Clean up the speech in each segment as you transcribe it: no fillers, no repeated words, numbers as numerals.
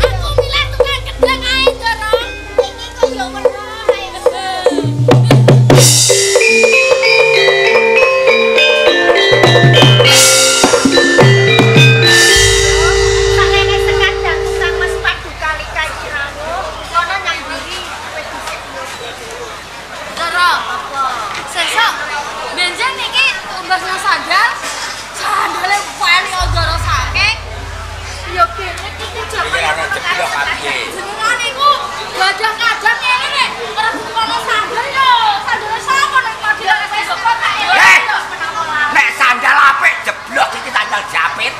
Aku milih tukang kendang ae, Ndoro. Iki kok ya weruh ae. Sakene sekadang Kang Mas Padukalika iki rawuh, kono nang mburi kowe dhisik yo. Ndoro, Apa? sesuk benjang iki tumbas nang sandal. Sandale wali Ndoro saking Ya kene iki Iki ana jeblok apiye. jenengan iku gadah kadang ngene nek ora ditukono sandal yo. Sandale sapa nek padha wis kok tak Eh! menawa larang. Nek sandal apik jeblok iki sandal japit.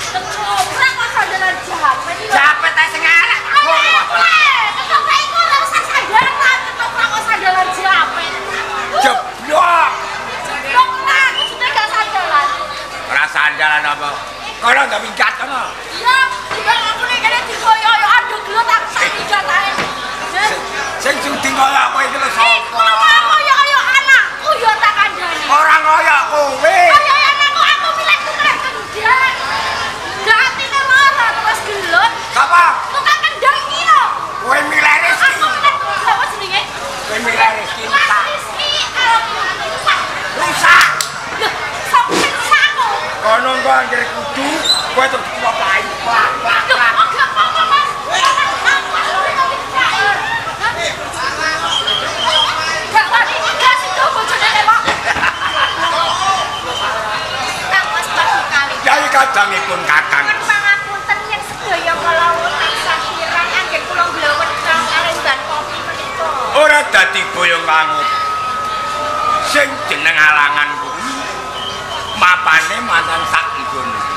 Ketoprak kok sandalan japit yo. Japit ae sing elek. Ketoprak iku ora usah sandalan, ketoprak kok sandalan japit. Jeblok. Jeblok lah, kudune gak sandalan. Ora sandalan apa? Kono ndak minggat kono. Iya, timbang aku nek kene dikoyo-koyo aduh gelut aku sak minggat ae. Sing sudi koyo kowe iki lho Iku sapa? ora koyo-koyo anakku yo tak kandhani. Ora koyo kowe. Koyo anakku aku milih tukang kendang. Gak atine lara terus gelut. Sapa? Tukang kendang iki lho. Kowe milih Rizky. Aku milih tukang apa jenenge? Kowe milih Rizky Mas rusak. Rizky arep rusak. Rusak. Loh, sapa sing rusak aku? Kono engko anggere kudu kowe terus dikuwapai. Plak plak Loh, plak. kok gak apa-apa, Mas? Aku ora dicai. Gak wani, gak sido bojone Pak. Kang Mas Padukalika. Yai kadangipun Kakang. Nyuwun pangapunten yen sedaya kala tansah kirang anggen kula nglewetang aremban kopi menika. Ora dadi boyong wangut. Sing jeneng alangan kuwi mapane mantan sak nggon iki.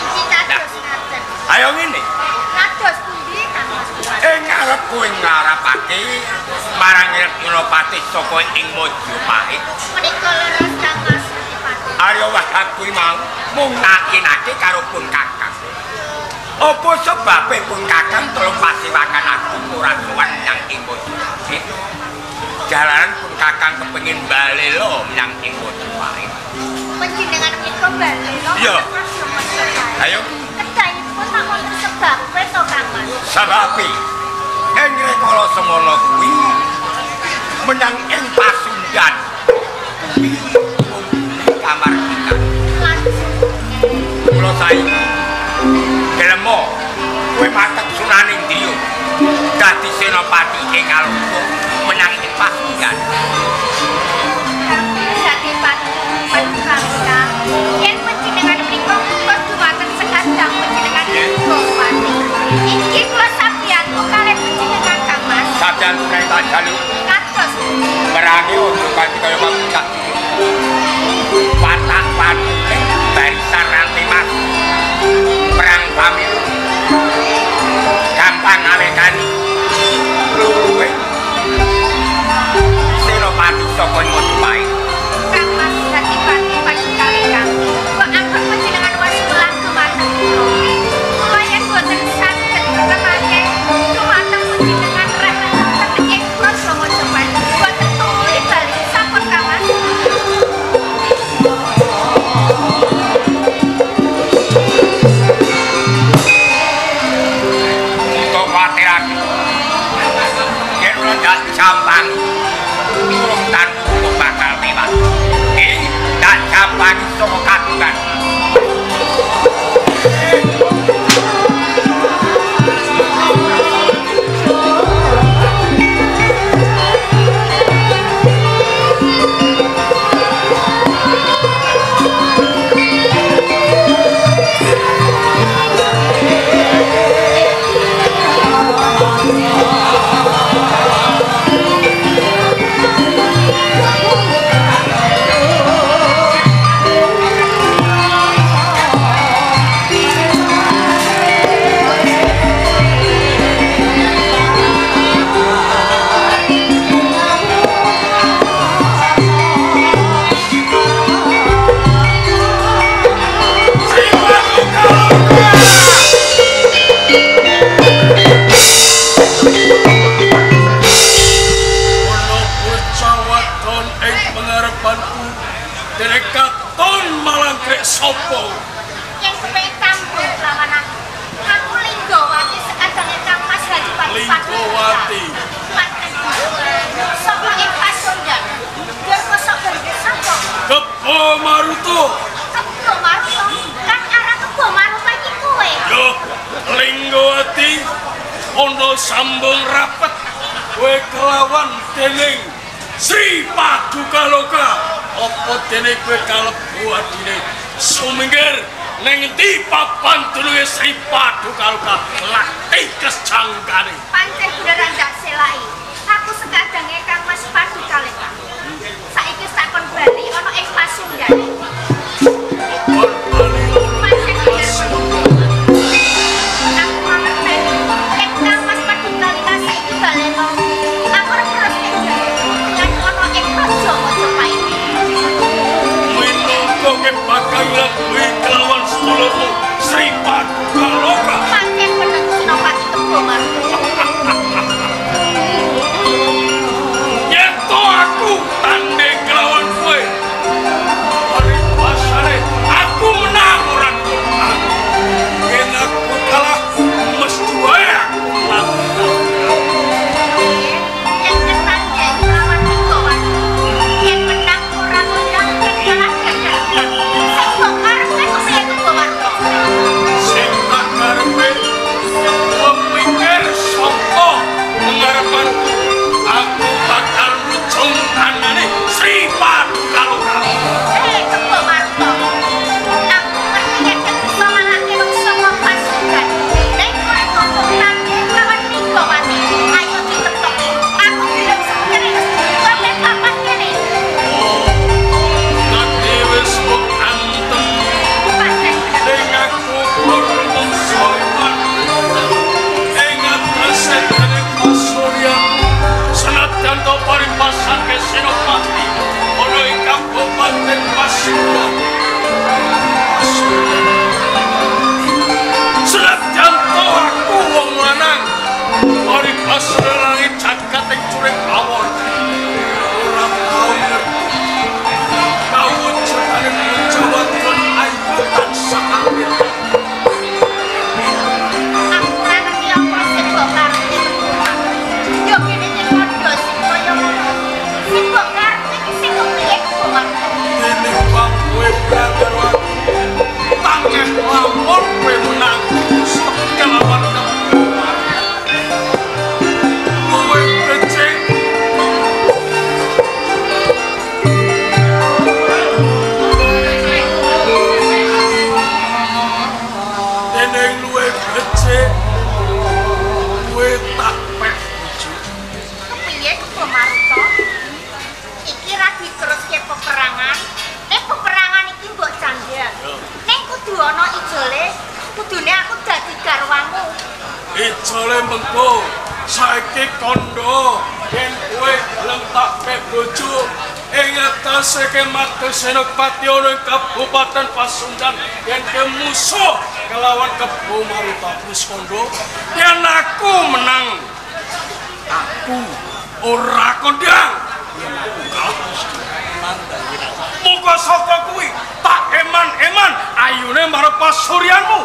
Iki kados ngaten. Ayo ngene. Kados pundi Kang Mas Kuwat? Ing ngarep kowe ngarepake marang Senopati saka ing Majapahit. Menika leres Kang Mas Senopati. Arya Wahab kuwi mau mung nakinake karo pun Kakang. Apa sebabe pun Kakang telung pasiwakan aku ora sowan menyang ing Majapahit? Jalaran pun Kakang kepengin balela menyang ing Majapahit. Panjenengan menika balela Iya. wonten Majapahit. Ayo. Kedahipun mak wonten sebabe to Kang Mas? Sebabe ing rikala semono kuwi menyang ing Pasundan kuwi kamar kita. Kula saiki gelemo kowe matek Sunan Indriya dadi senopati ing Aloka menyang ing Pasundan. Dadi Padukalika. Yen panjenengan menika ngutus dumateng sekadang panjenengan Bupati. Inggih kula sabiyantu kalih panjenengan Kang Mas. Sabiyantu nek tak jaluk. Kados merangi ojo kanthi kaya kabucah. Patak patune barisan ranti mas. Perang pamilu. Gampang awekani. Luwe. Senopati saka Majapahit. Kang Mas Satipati Padukalika. Kok ampun panjenengan wasulah dumateng kula. Kula yen boten saged ngremake dumateng panjenengan reh wonten ing Praja Majapahit. Boten tumuli bali sampun Kang Mas. Untuk kuatir aku. Yen ora ndak jampang. Urung tan ngerti ana sambung rapet kowe kelawan dening Sri Padukaloka. Apa dene kowe kalebu adine sumingkir ning endi papan dununge Sri Padukaloka latih kejanggane. Pancen beneran ndak selai. Aku sekadange Kang Mas Padukaloka. Saiki tak kon bali ana ing Pasundan. Kon bali pancen bener. Aku mangerteni nek Kang Mas Padukaloka saiki baleno. Aku arep terus ing ana ing Raja Majapahit. Minangka ke bakal nglakuhi kelawan sedulurmu Sri Padukaloka. Pancen bener Senopati Kebo Maruta. Yen to aku tanding kelawan kowe, paribasane aku menang ora kondang. Yen aku kalah mesti wae aku menang. Yen ketandheng lawan Megawati, yen menang ora kondang, yen kalah gagal. Sing mbok karepe kepriye Kebo Maruta? Sing tak karepe pemikir saka pengarepanku, aku bakal mujung tanane Sri Padukaloka. Kebo Maruta, aku ngerti yen bisa ngalahke wong saka Pasundan. Nek kowe ngomong tandheng lawan Megawati, ayo ditetok. Aku gelem sekere wis sampe papan kene. Dadi wis mbok antem Pancen bener. ning aku ora mungso iman. Ing atase dening pasuryan senajan to paribasake Senopati ana ing Kabupaten Pasundan. Pasundan. Senajan to aku wong lanang paribasane langit jagat ing curing awon ora tau ngerti kawujudane bocah wadon ayu tansah apik. Aku ora ngerti apa sing mbok karepe Kebo Maruta. Yo kene sing padha sing kaya ngono. Sing mbok karepe iki sing kepriye Kebo Maruta? Tinimbang kowe perang karo aku, tangeh lamun kowe menang musuh kelawan Kebo Maruta. Kowe becik dening luwe becik kowe tak pek bojo. Kepiye Kebo Maruta? Iki ra diteruske peperangan. Nek peperangan iki mbok candhak. Nek kudu ana ijole, kudune aku dadi garwamu. Ijole mengko saiki kandha yen kowe gelem tak pek bojo ing atase kemate Senopati ana ing Kabupaten Pasundan yen ke musuh kelawan Kebo Maruta wis kandha yen aku menang aku ora kondang yen aku kalah mesti muga saka kuwi tak eman-eman ayune marang pasuryanmu.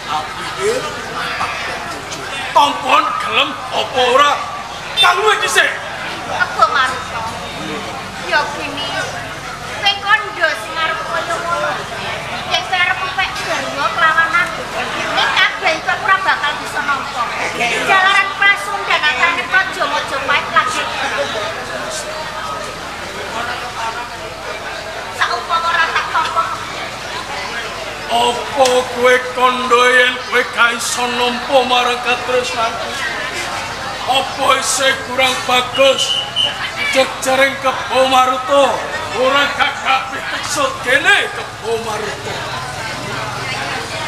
Apike tak pek bojo tampon gelem apa ora kang luwih dhisik. Kebo Maruta. Ya gini, kowe kandha sing arep kaya ngono. Yen kowe arep pek garwa kelawan aku, ning kabeh iku aku ora bakal bisa nampa. Jalaran Pasundan antane Praja Majapahit lagi. Saupama ora tak tampa. Apa kowe kandha yen kowe gak iso nampa marang katresnanku? Apa isih kurang bagus jejering Kebo Maruta ora gagap piteksa kene Kebo Maruta?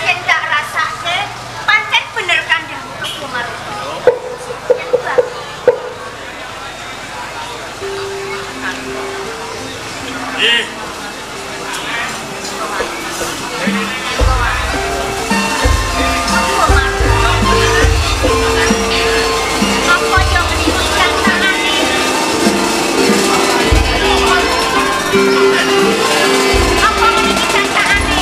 Yen tak rasake, pancen bener kandhamu Kebo Maruta. Yen bak Ih, Kebo Maruta. Apa yo ngene cantane? Apa ngene cantane?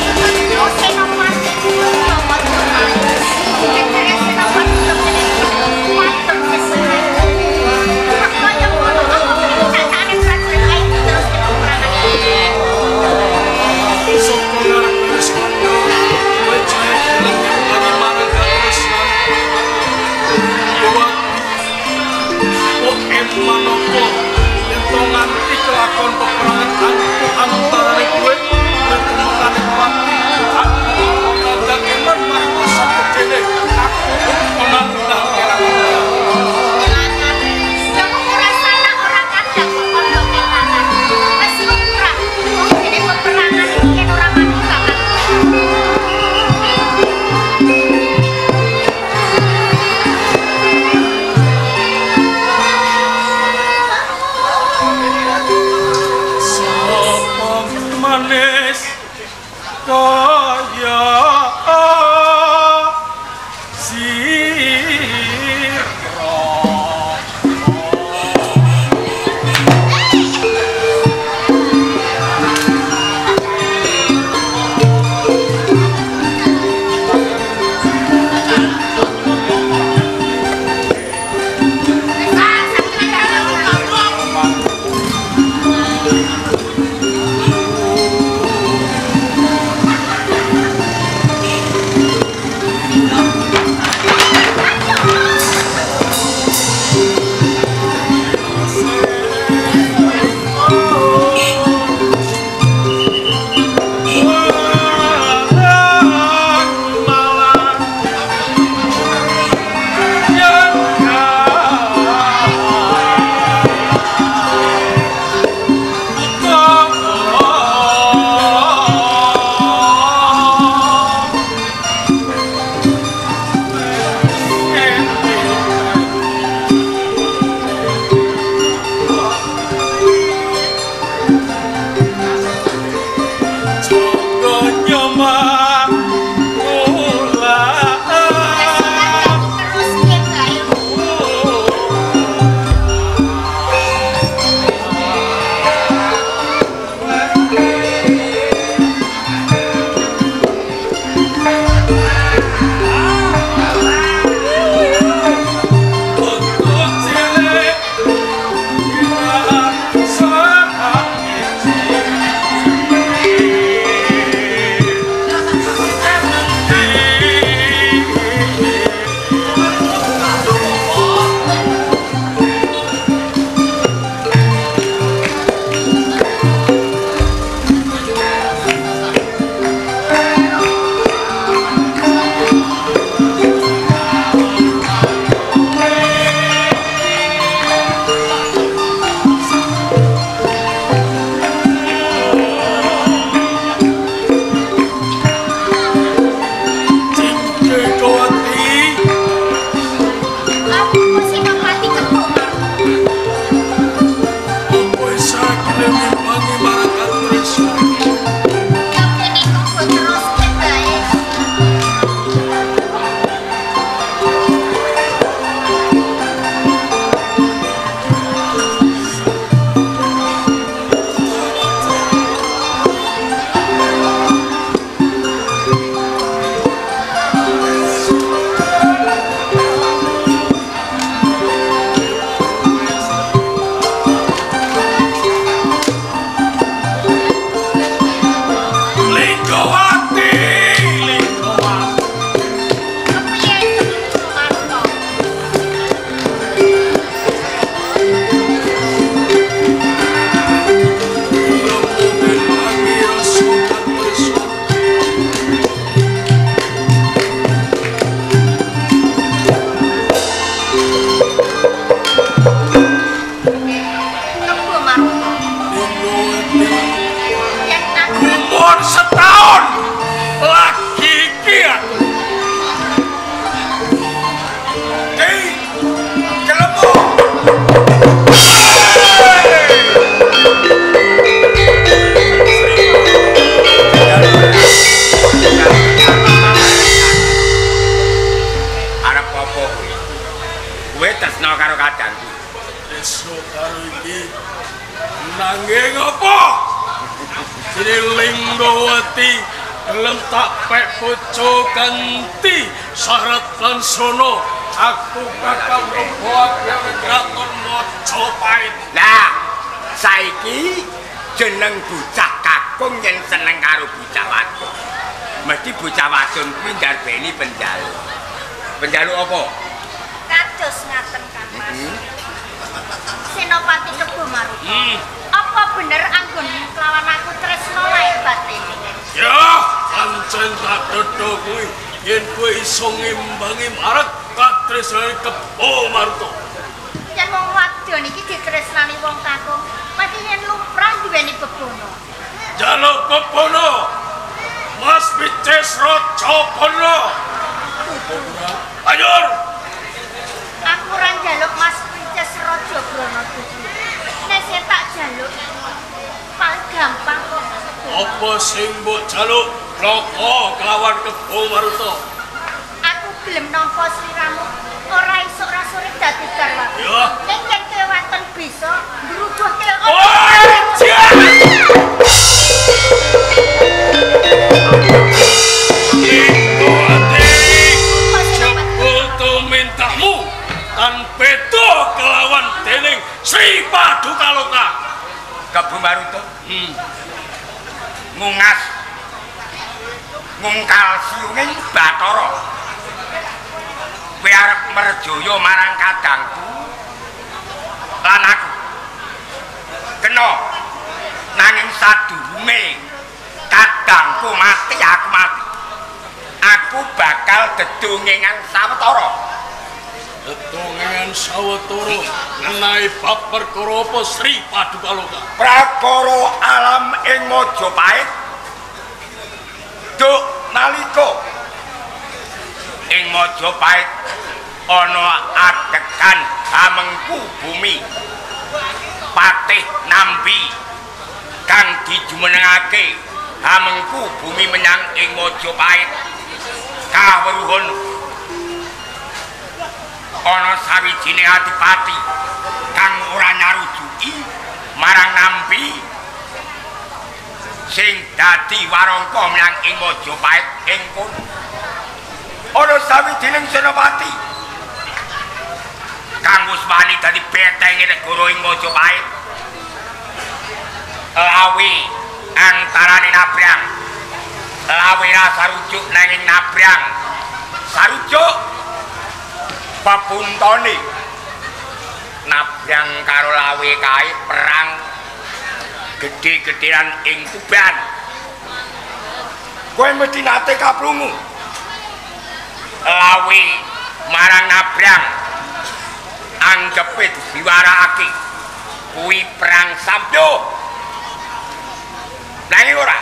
Rajini Linggawati gelem tak pek bojo ganti syarat lan sono aku bakal ngrubahake kraton Majapahit. Lah saiki jeneng bocah kakung yen seneng karo bocah wadon. Mesti bocah wadon kuwi ndarbeni penjaluk. Penjaluk apa? Kados ngaten Kang Mas. Senopati Kebo Maruta. Apa bener anggonmu kelawan aku tresno lair batin? Ya, pancen tak dodho kuwi yen kowe iso ngimbangi marek katresnane Kebo Maruta. Yen wong wadon iki ditresnani wong kakung, mesti yen lumrah duweni bebono. Jaluk bebono. Mas Picis Raja Bono. Ayo. Aku ora njaluk Mas Picis Raja Brono dudu. Nek sing tak jaluk paling gampang kok. Apa sing mbok jaluk? Loko kelawan Kebo Maruta. Aku gelem nampa sliramu ora esuk ora sore dadi garwaku. Ning yen kowe waton bisa ngrubuhke Jebul tumintakmu tan beda kelawan dening Sri Padukaloka. Kebo Maruta. Ngungas ngungkal siunging Bathara. Kowe arep merjaya marang kadangku lan aku. Kena nanging sadurunge kadangku mati aku mati. Aku bakal dedongengan sawetara. Dedongengan sawetara ngenai bab perkara apa Sri Padukaloka? Prakara alam ing Majapahit. Duk nalika ing Majapahit ana adegan Hamengku Bumi Patih Nambi kang dijumenengake Hamengku Bumi menyang ing Majapahit. Kawruhun ana sawijine adipati kang ora nyarujuki marang Nambi sing dadi warangka menyang ing Majapahit ing kono. Ana sawijining senopati kang wis wani dadi betenge negara ing Majapahit. Lawe antarane nabrang. Lawe ra sarujuk nanging nabrang. Sarujuk pepuntone nabrang karo lawe kae perang gedhe-gedhean ing Tuban. Kowe mesti nate kaprungu. Lawe marang nabrang anggepe diwiwarakake kuwi perang sabdo. Nanging ora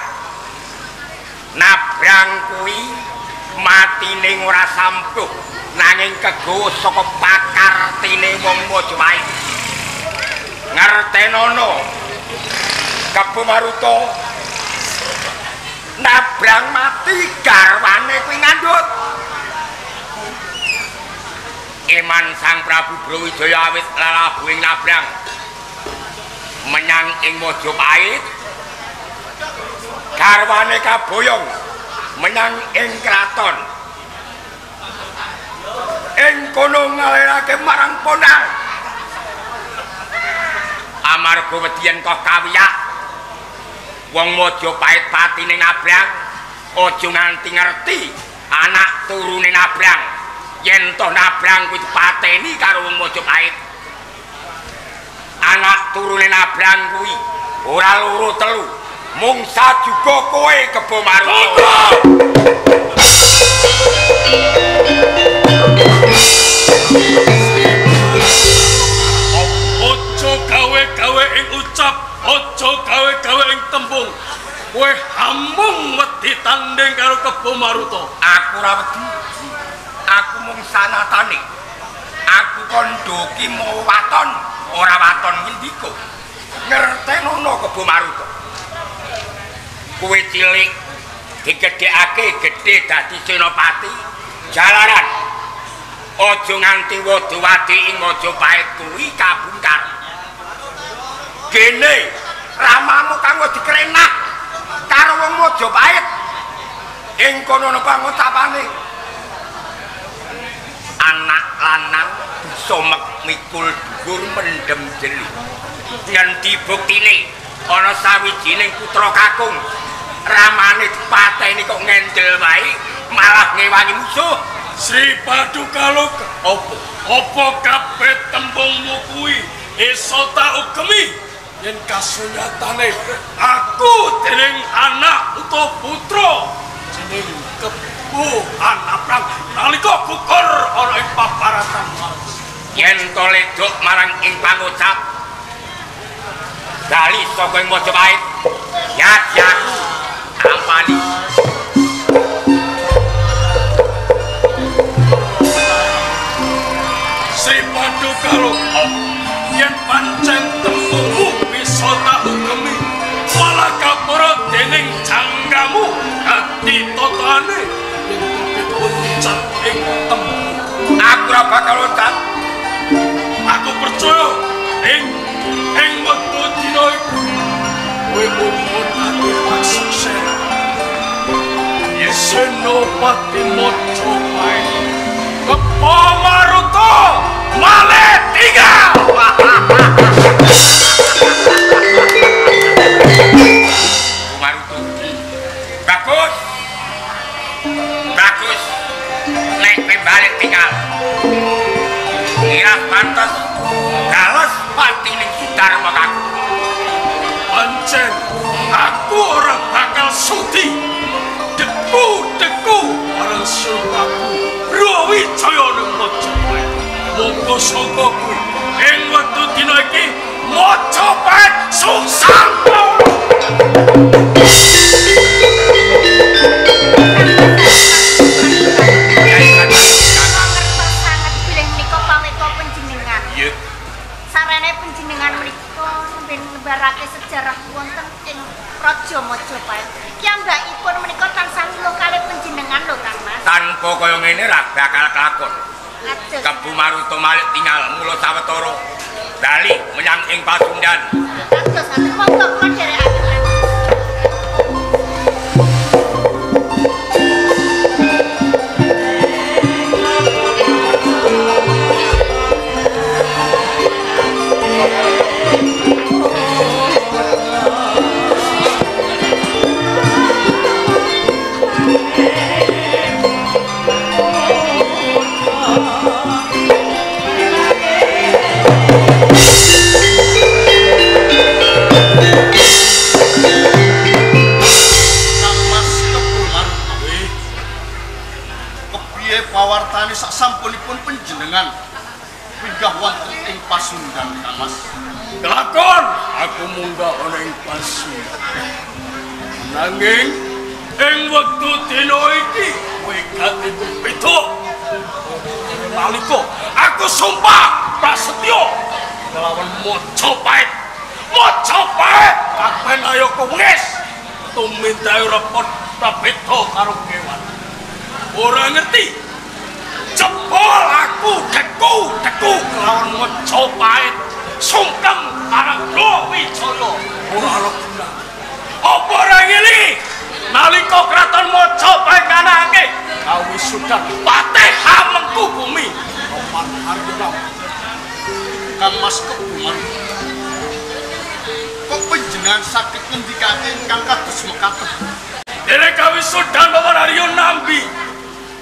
nabrang kuwi matine ora sampuh nanging kegawa saka pakartine wong Majapahit. Ngertenono Kebo Maruta, nabrang mati garwane kuwi ngandhut. Eman Sang Prabu Brawijaya awit lalabuhing nabrang menyang ing Majapahit, garwane kaboyong menyang ing kraton. Ing kono ngalirake marang Ponang. Amarga wedi yen kok kawiyak wong Majapahit patine nabrang aja nganti ngerti anak turune nabrang. Yen toh nabrang kuwi dipateni karo wong Majapahit. Anak turune nabrang kuwi ora loro telu, mung sajuga kowe Kebo Maruta. Aja gawe-gawe ing ucap, aja gawe-gawe ing tembung. Kowe hamung wedi tanding karo Kebo Maruta. Aku ora wedi. Aku mung sanatane. Aku kandha ki mau waton, ora waton ngendika. Ngertenono Kebo Maruta. Kowe cilik digedhekake gedhe dadi senopati jalaran. Aja nganti wada-wadi ing Majapahit kuwi kabungkar. Gene ramamu kang wis dikrenah. Karo wong Majapahit. Ing kono ana pangucapane. Anak lanang bisa mikul dhuwur mendem jeli. Yen dibuktine ana sawijining putra kakung ramane dipateni kok ngendel wae malah ngewangi musuh. Sri Paduka Loka, apa? Apa kabeh tembungmu kuwi iso tak ugemi yen kasunyatane aku dening anak utawa putra jeneng Kebo Anabrang nalika gugur ana ing paparatan. Yen to ledok marang ing pangucap dali saka ing Majapahit ya aku tampani. Sri Paduka Loka, yen pancen tembungmu bisa tak ugemi malah kapura dening janggamu dadi totane yen tepet loncat ing tembung. Aku ora bakal loncat. Aku percaya ing wektu dina iku kowe uga dadi paksukses. Senopati Majapahit Kebo Maruta malih tinggal. Maruta. Bagus. Bagus. Nek kowe balik tinggal. Kira pantes gales pati ning Sudarma aku. Pancen aku ora bakal sudi deku-deku marang Sultaku Brawijaya ning Majapahit. Monggo saka kuwi ing wektu dina iki Majapahit sungsang. Ngertos sanget bilih menika pameka panjenengan. Iya. Sarene panjenengan menika nembe nembarake sejarah wonten ing Praja Majapahit. Kiyambakipun menika tansah ngeluh kalih panjenengan lho Kang Mas. Tanpa kaya ngene ra bakal kelakon. Kebo Maruta malih tinggal mula sawetara bali menyang ing Pasundan. Kados ngaten monggo kula dherekaken. Pawartane sak sampunipun panjenengan minggah wonten ing Pasundan Kang Mas. Kelakon aku munggah ana ing Pasundan. Nanging ing wektu dina iki kowe gatiku beda. Nalika aku sumpah prasetya kelawan Majapahit. Majapahit kabeh nayaka wengis tumindake ora padha beda karo kewan. Ora ngerti. Jebol aku deku-deku kelawan Majapahit sungkem marang Brawijaya ora ana guna. Apa ora ngelingi nalika kraton Majapahit nganakake kawisudan patih hamengku bumi Paman Haryo. Kang Mas Kebo Maruta, kok panjenengan saged ngendikake ingkang kados mekaten? Dene kawisudan Paman Haryo nampi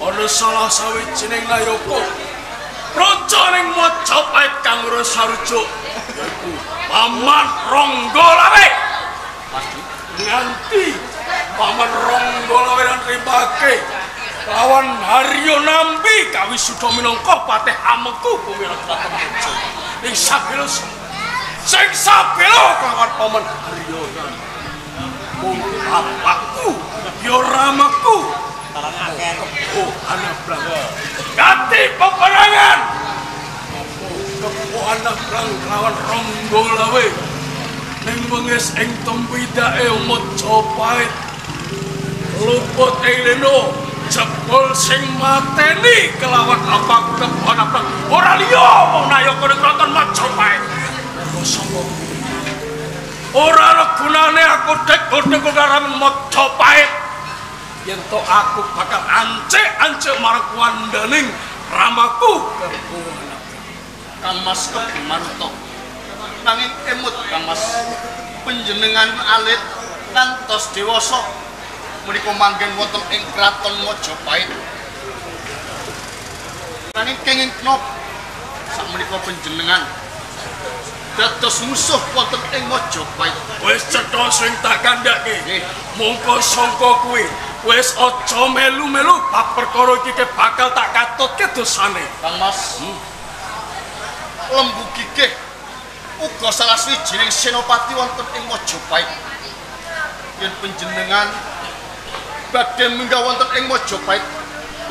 ana salah sawijining nayaka raja ning Majapahit kang ora sarujuk yaiku Paman Rangga Lawe. Nganti Paman Rangga Lawe nrimake lawan Haryo Nampi kawisuda minangka patih amengku bumi kraton Majapahit. Ing sabela sing sabela kelawan Paman Haryo Nampi mung bapakku ya ramaku Kebo Anabrang ganti peperangan. Kebo Anabrang lawan Rangga Lawe ning wengis ing tumpidake Majapahit luput ing leno jebul sing mateni kelawan apa Kebo Anabrang ora liya mung nayaka ning kraton Majapahit. Monggo sapa Ora ana gunane aku dek-dek karo Majapahit. Yen to aku bakal ancik-ancik marang kuwandaning ramaku Kebo. Kang Mas Kebo Maruta. Nanging emut Kang Mas, panjenengan alit ngantos dewasa menika manggen wonten ing kraton Majapahit. Nanging kenging kenapa sakmenika panjenengan dados musuh wonten ing Majapahit. Wis cetha sing tak kandhake. Mongko sangka kuwi wis aja melu-melu bab perkara iki bakal tak katutke dosane. Kang Mas, Lembu Gigih uga salah sawijining senopati wonten ing Majapahit. Yen panjenengan badhe minggah wonten ing Majapahit,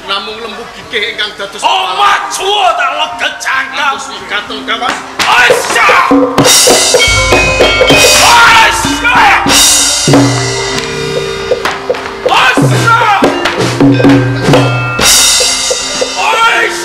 namung Lembu Gigih ingkang dados oh maju tak leget cangkem. Dados mekaten Kang Mas. Asya! Asya! Asya! Ois!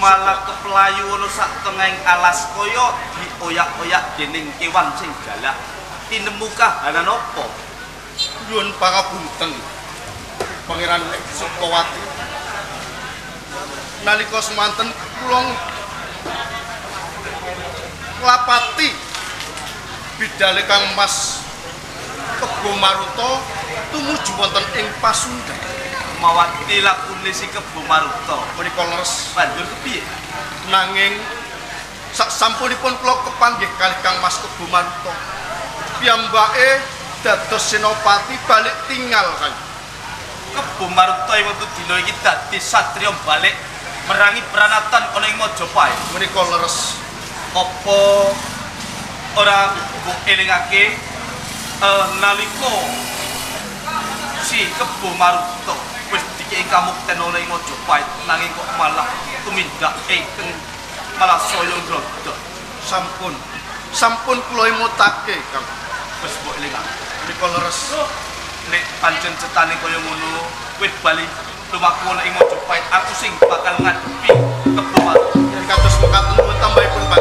Malah keplayu ana sak tengahing alas kaya dioyak-oyak dening kewan sing galak. Tinemu kahanan apa? Nyuwun pangapunten Pangeran Sukawati. Nalika semanten kula nglapati bidale Kang Mas Kebo Maruta tumuju wonten ing Pasundan. Mawati lakune si Kebo Maruta menika leres. Banjur kepiye? Nanging sasampunipun kula kepanggih kalih Kang Mas Kebo Maruta, piyambake dados senopati balik tinggal kan. Kebo Maruta ing wektu dina iki dadi satriya balik merangi pranatan ana ing Majapahit. Menika leres. Apa ora mbok elingake nalika si Kebo Maruta wis dikeki kamukten ana ing Majapahit, nanging kok malah tumindak ingkang malah saya ndrodok. Sampun, sampun kula emutake Kang. Wis mbok elingake. Menika leres. Nek pancen cetane kaya ngono, kowe bali lumaku ana ing Majapahit, aku sing bakal ngadepi Kebo Maruta. Yen kados mekaten tambahipun Pak.